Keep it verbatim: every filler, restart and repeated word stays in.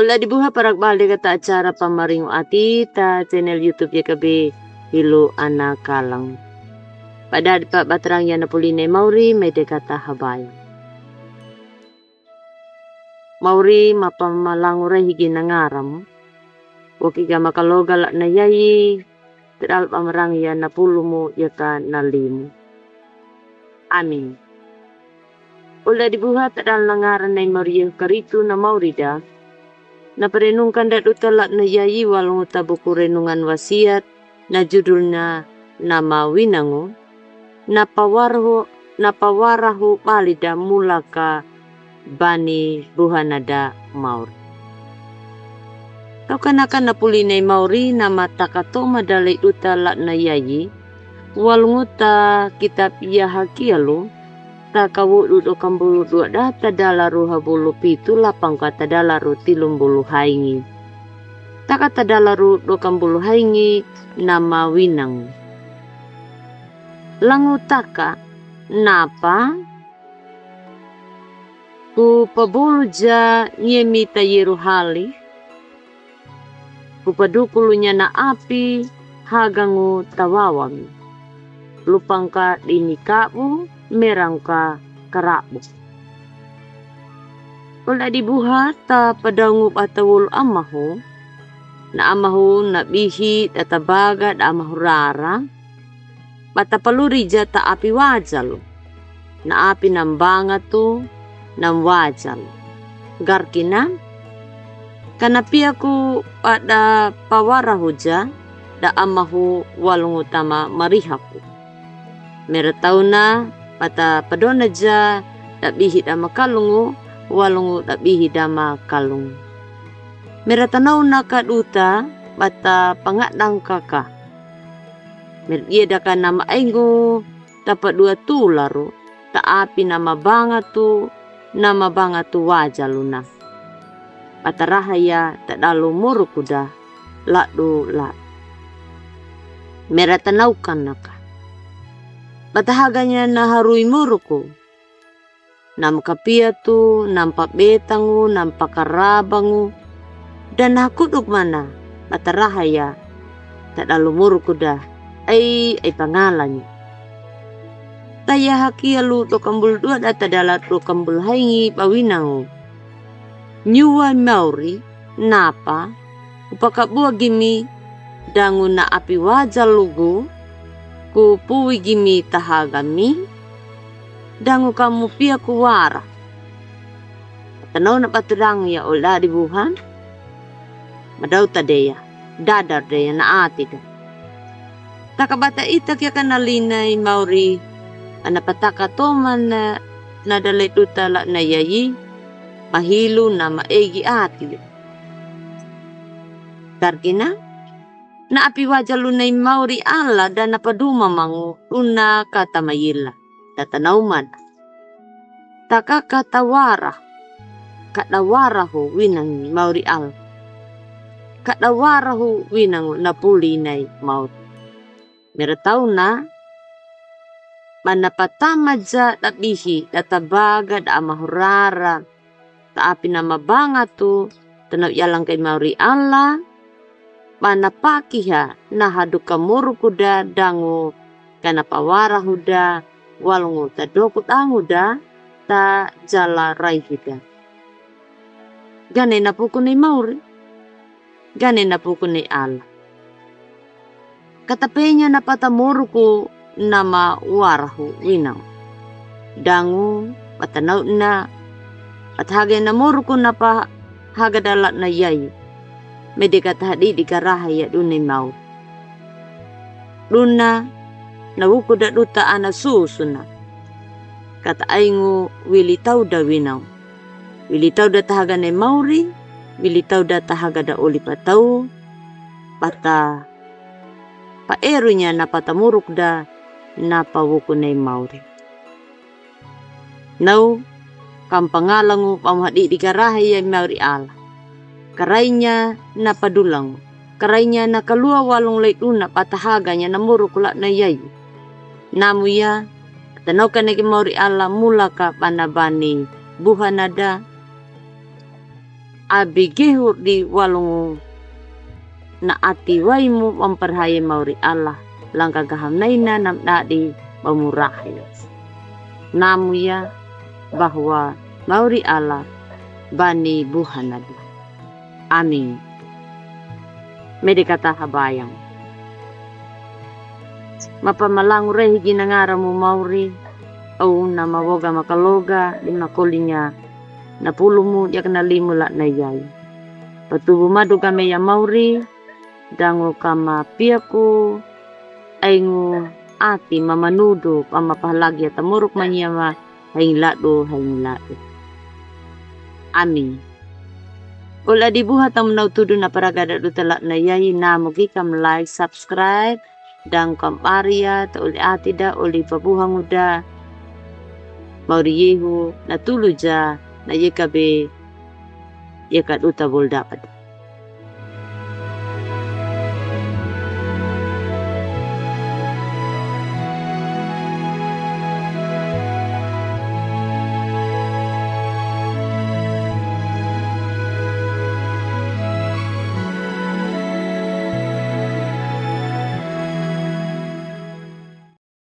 Ola dibuha, parakbal deka ta acara Pamaringo Ati ta channel YouTube yakabe, Hilo Ana Kalang. Pada dipa batarang ya na puli nai mauri, mai deka ta habaya. Mauri mapamalangu rai higi na ngaramu. Woki ga makaloga la na yayi, tadal pamarang ya na pulumu yaka na limu. Amin. Ola dibuha, tadal na ngara nai mauri Yehu Karitu na mauri da. Na parenungkan da duta la na yayi walungu ta buku renungan wasiat, na judulna na mawinangu, na pawarahu, na pawarahu bali da mulaka bani buhana da mauri. Tau kanaka na puli nai mauri, na mataka toma da lei duta la na yayi, walungu ta kitab Yahakialu, ta kawodu dua kambulu dua da tadala ruhabulu pitu lapang ka tadala ru tilumbulu haingi. Taka tadala ru dua kambulu haingi na mawinangu. Langu taka, napa ku pabolu ja ngiemi ta Yeruhali, ku padukulu nya na api hagangu ta wawami. Lupang ka dini kabu, merang ka karabu. Ola dibuha, ta padaungu bata wolu amahu, na amahu na bihi da tabaga da amahu rara, bata paluri ja ta api wajalu. Na api na mbangatu, na mwajalu. Garkina, ka na piaku bada pawarahu ja da amahu walungu tama marihaku. Meratauna bata padona ja da bihi da makalungu, walungu da bihi da makalungu. Meratanauna ka duta bata pangadang kaka. Merdia daka na maengu ta padua tularu, ta api na mabangatu, na mabangatu wajaluna. Bata raha ya tadalu muruku da ladu ladu. Meratanaukan naka. Bata haga nya na harui muruku. Na makapiatu, na mpabetangu, na mpakarabangu. Da na hakuduk mana, bata raha ya tadalu muruku da, ai, ai pangalangi. Ta Yahakialu dua kambulu dua da tadala dua kambulu haingi bawinangu. Nyuwa mauri, napa ku pakabua gimi, dangu na api wajalu gu ku puwi gimi ta hagami, dangu kamu piaku wara. Tanauna batarang ya ola dibuha. Madauta de ya, dadar de ya na ati da. Taka bata ita kia ka na linai mauri, ana pataka toma na, na dalai duta la na yayi, mahilu na maegi ati. Garkina, na api wajalu nai mauri Allah da na padumamangu duna kata mayila. Da tanaumana. Taka kata wara. Kada warahu winangi mauri Allah. Kada warahu winangu na puli nai mauri. Meratauna, mana patama ja da bihi, da tabaga, da amahu rara. Ta api na mabangatu, tanau yalang kai mauri Allah, mana pakiha, na haduka muruku da dangu, ka na pawarahu da, walungu ta doku dangu da, ta jala raihi da. Gane na puku nai mauri, gane na puku nai Allah. Kata penya na pata muruku na mawarahu winangu. Dangu, bata nauna, bata haga na muruku na pa haga dala na yayi. Mede kata hadidi karaha ya duna i mauri. Duna, na wuku da duta ana susuna. Kata aingu wili tau da winangu. Wili tau da ta haga nai mauri, wili tau da ta haga da oli patau, bata paerunya na pata muruk da na pawuku nai mauri. Nau, kam pangalangu bamu hadidi karaha ya i mauri Allah. Karainya na padulangu. Karainya na kalua walung lai duna bata haganya na muruk la na yayi. Namu ya, tanau ka neke mauri Allah mulaka bana bani buhana da. Abi gehur di walungu na ati waimu bamparhaye mauri Allah, langka gaha maina namdadi bamurahe. Namu ya bahwa mauri Allah bani buhana di. Amin. Mede kata habayang. Mapa malangu rehi gi nangara mu mauri, au na mawoga makaloga, di makolinya na pulumu, di akana limu la na yai. Patubu madu game ya mauri, dangu kama piaku, aingu ati mamanudu, pama pahalagi atamoruk manyama, haing ladu, haing ladu. Amin. Ol adi buha tamu na utudu na paragada duta la na yai, namu gi kam like, subscribe, dangu kam baria, ta oli ati da, oli pabuhangu da. Mauri yehu, na tulu ja, na yeka be, yeka duta bol dapat.